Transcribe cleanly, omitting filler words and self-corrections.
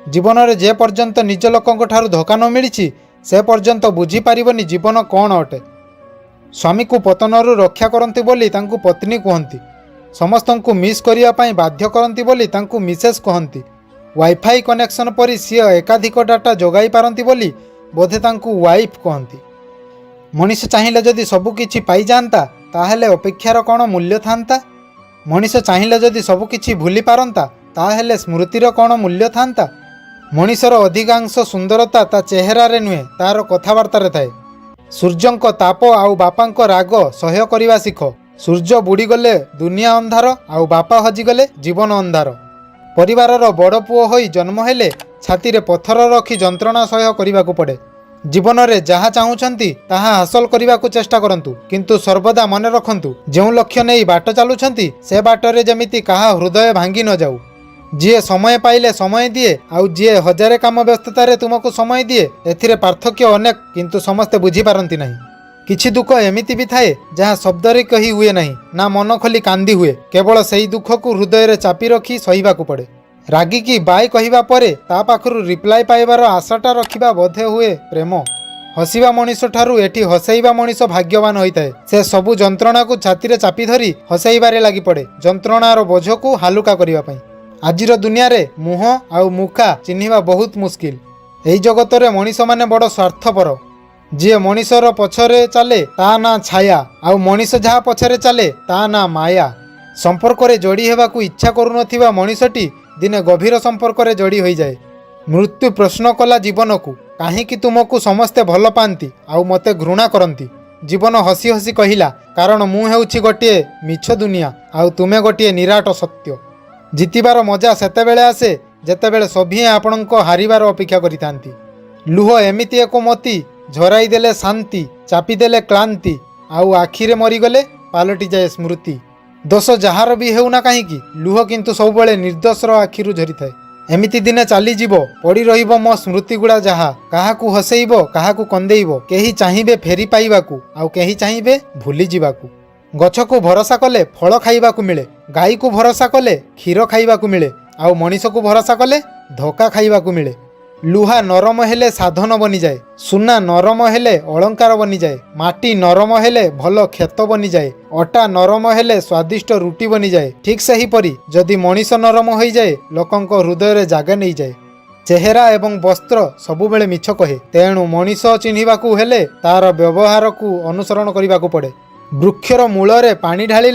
ଜୀବନରେ ଯେ ପର୍ଯ୍ୟନ୍ତ ନିଜ ଲୋକଙ୍କ ଠାରୁ ଧୋକା ନ ମିଳିଛି, ସେ ପର୍ଯ୍ୟନ୍ତ ବୁଝିପାରିବନି ଜୀବନ କ'ଣ ଅଟେ। ସ୍ୱାମୀକୁ ପତନରୁ ରକ୍ଷା କରନ୍ତି ବୋଲି ତାଙ୍କୁ ପତ୍ନୀ କୁହନ୍ତି। ସମସ୍ତଙ୍କୁ ମିସ୍ କରିବା ପାଇଁ ବାଧ୍ୟ କରନ୍ତି ବୋଲି ତାଙ୍କୁ ମିସେସ୍ କହନ୍ତି। ୱାଇଫାଇ କନେକ୍ସନ୍ ପରି ସିଏ ଏକାଧିକ ଡାଟା ଯୋଗାଇ ପାରନ୍ତି ବୋଲି ବୋଧେ ତାଙ୍କୁ ୱାଇଫ୍ କହନ୍ତି। ମଣିଷ ଚାହିଁଲେ ଯଦି ସବୁ କିଛି ପାଇଯାଆନ୍ତା, ତାହେଲେ ଅପେକ୍ଷାର କ'ଣ ମୂଲ୍ୟ ଥାନ୍ତା? ମଣିଷ ଚାହିଁଲେ ଯଦି ସବୁ କିଛି ଭୁଲି ପାରନ୍ତା, ତାହେଲେ ସ୍ମୃତିର କ'ଣ ମୂଲ୍ୟ ଥାନ୍ତା? ମଣିଷର ଅଧିକାଂଶ ସୁନ୍ଦରତା ତା ଚେହେରାରେ ନୁହେଁ, ତାର କଥାବାର୍ତ୍ତାରେ ଥାଏ। ସୂର୍ଯ୍ୟଙ୍କ ତାପ ଆଉ ବାପାଙ୍କ ରାଗ ସହ୍ୟ କରିବା ଶିଖ। ସୂର୍ଯ୍ୟ ବୁଡ଼ିଗଲେ ଦୁନିଆ ଅନ୍ଧାର, ଆଉ ବାପା ହଜିଗଲେ ଜୀବନ ଅନ୍ଧାର। ପରିବାରର ବଡ଼ ପୁଅ ହୋଇ ଜନ୍ମ ହେଲେ ଛାତିରେ ପଥର ରଖି ଯନ୍ତ୍ରଣା ସହ୍ୟ କରିବାକୁ ପଡ଼େ। ଜୀବନରେ ଯାହା ଚାହୁଁଛନ୍ତି, ତାହା ହାସଲ କରିବାକୁ ଚେଷ୍ଟା କରନ୍ତୁ, କିନ୍ତୁ ସର୍ବଦା ମନେ ରଖନ୍ତୁ, ଯେଉଁ ଲକ୍ଷ୍ୟ ନେଇ ବାଟ ଚାଲୁଛନ୍ତି, ସେ ବାଟରେ ଯେମିତି କାହା ହୃଦୟ ଭାଙ୍ଗି ନ ଯାଉ। ଯିଏ ସମୟ ପାଇଲେ ସମୟ ଦିଏ ଆଉ ଯିଏ ହଜାରେ କାମ ବ୍ୟସ୍ତତାରେ ତୁମକୁ ସମୟ ଦିଏ, ଏଥିରେ ପାର୍ଥକ୍ୟ ଅନେକ, କିନ୍ତୁ ସମସ୍ତେ ବୁଝିପାରନ୍ତି ନାହିଁ। କିଛି ଦୁଃଖ ଏମିତି ବି ଥାଏ, ଯାହା ଶବ୍ଦରେ କହି ହୁଏ ନାହିଁ, ନା ମନ ଖୋଲି କାନ୍ଦି ହୁଏ। କେବଳ ସେଇ ଦୁଃଖକୁ ହୃଦୟରେ ଚାପି ରଖି ସହିବାକୁ ପଡ଼େ। ରାଗିକି ବାଇ କହିବା ପରେ ତା ପାଖରୁ ରିପ୍ଲାଏ ପାଇବାର ଆଶାଟା ରଖିବା ବୋଧେ ହୁଏ ପ୍ରେମ। ହସିବା ମଣିଷ ଠାରୁ ଏଠି ହସେଇବା ମଣିଷ ଭାଗ୍ୟବାନ ହୋଇଥାଏ। ସେ ସବୁ ଯନ୍ତ୍ରଣାକୁ ଛାତିରେ ଚାପି ଧରି ହସେଇବାରେ ଲାଗିପଡ଼େ, ଯନ୍ତ୍ରଣାର ବୋଝକୁ ହାଲୁକା କରିବା ପାଇଁ। ଆଜିର ଦୁନିଆରେ ମୁହଁ ଆଉ ମୁଖା ଚିହ୍ନିବା ବହୁତ ମୁସ୍କିଲ। ଏହି ଜଗତରେ ମଣିଷମାନେ ବଡ଼ ସ୍ୱାର୍ଥପର। ଯିଏ ମଣିଷର ପଛରେ ଚାଲେ, ତା ନାଁ ଛାୟା, ଆଉ ମଣିଷ ଯାହା ପଛରେ ଚାଲେ, ତା ନାଁ ମାୟା। ସମ୍ପର୍କରେ ଯୋଡ଼ି ହେବାକୁ ଇଚ୍ଛା କରୁନଥିବା ମଣିଷଟି ଦିନେ ଗଭୀର ସମ୍ପର୍କରେ ଯୋଡ଼ି ହୋଇଯାଏ। ମୃତ୍ୟୁ ପ୍ରଶ୍ନ କଲା ଜୀବନକୁ, "କାହିଁକି ତୁମକୁ ସମସ୍ତେ ଭଲ ପାଆନ୍ତି ଆଉ ମୋତେ ଘୃଣା କରନ୍ତି?" ଜୀବନ ହସି ହସି କହିଲା, "କାରଣ ମୁଁ ହେଉଛି ଗୋଟିଏ ମିଛ ଦୁନିଆ ଆଉ ତୁମେ ଗୋଟିଏ ନିରାଟ ସତ୍ୟ।" ଜିତିବାର ମଜା ସେତେବେଳେ ଆସେ, ଯେତେବେଳେ ସଭିଏଁ ଆପଣଙ୍କ ହାରିବାର ଅପେକ୍ଷା କରିଥାନ୍ତି। ଲୁହ ଏମିତି ଏକ ମୋତି, ଝରାଇ ଦେଲେ ଶାନ୍ତି, ଚାପିଦେଲେ କ୍ଳାନ୍ତି, ଆଉ ଆଖିରେ ମରିଗଲେ ପାଲଟିଯାଏ ସ୍ମୃତି। ଦୋଷ ଯାହାର ବି ହେଉନା କାହିଁକି, ଲୁହ କିନ୍ତୁ ସବୁବେଳେ ନିର୍ଦ୍ଦୋଷର ଆଖିରୁ ଝରିଥାଏ। ଏମିତି ଦିନେ ଚାଲିଯିବ, ପଡ଼ି ରହିବ ମୋ ସ୍ମୃତିଗୁଡ଼ା ଯାହା। କାହାକୁ ହସେଇବ, କାହାକୁ କନ୍ଦେଇବ। କେହି ଚାହିଁବେ ଫେରି ପାଇବାକୁ, ଆଉ କେହି ଚାହିଁବେ ଭୁଲିଯିବାକୁ। ଗଛକୁ ଭରସା କଲେ ଫଳ ଖାଇବାକୁ ମିଳେ, ଗାଈକୁ ଭରସା କଲେ କ୍ଷୀର ଖାଇବାକୁ ମିଳେ, ଆଉ ମଣିଷକୁ ଭରସା କଲେ ଧୋକା ଖାଇବାକୁ ମିଳେ। ଲୁହା ନରମ ହେଲେ ସାଧନ ବନିଯାଏ, ସୁନା ନରମ ହେଲେ ଅଳଙ୍କାର ବନିଯାଏ, ମାଟି ନରମ ହେଲେ ଭଲ କ୍ଷେତ ବନିଯାଏ, ଅଟା ନରମ ହେଲେ ସ୍ୱାଦିଷ୍ଟ ରୁଟି ବନିଯାଏ। ଠିକ୍ ସେହିପରି ଯଦି ମଣିଷ ନରମ ହୋଇଯାଏ, ଲୋକଙ୍କ ହୃଦୟରେ ଜାଗା ନେଇଯାଏ। ଚେହେରା ଏବଂ ବସ୍ତ୍ର ସବୁବେଳେ ମିଛ କହେ, ତେଣୁ ମଣିଷ ଚିହ୍ନିବାକୁ ହେଲେ ତାର ବ୍ୟବହାରକୁ ଅନୁସରଣ କରିବାକୁ ପଡ଼େ। ବୃକ୍ଷର ମୂଳରେ ପାଣି ଢାଳିଲେ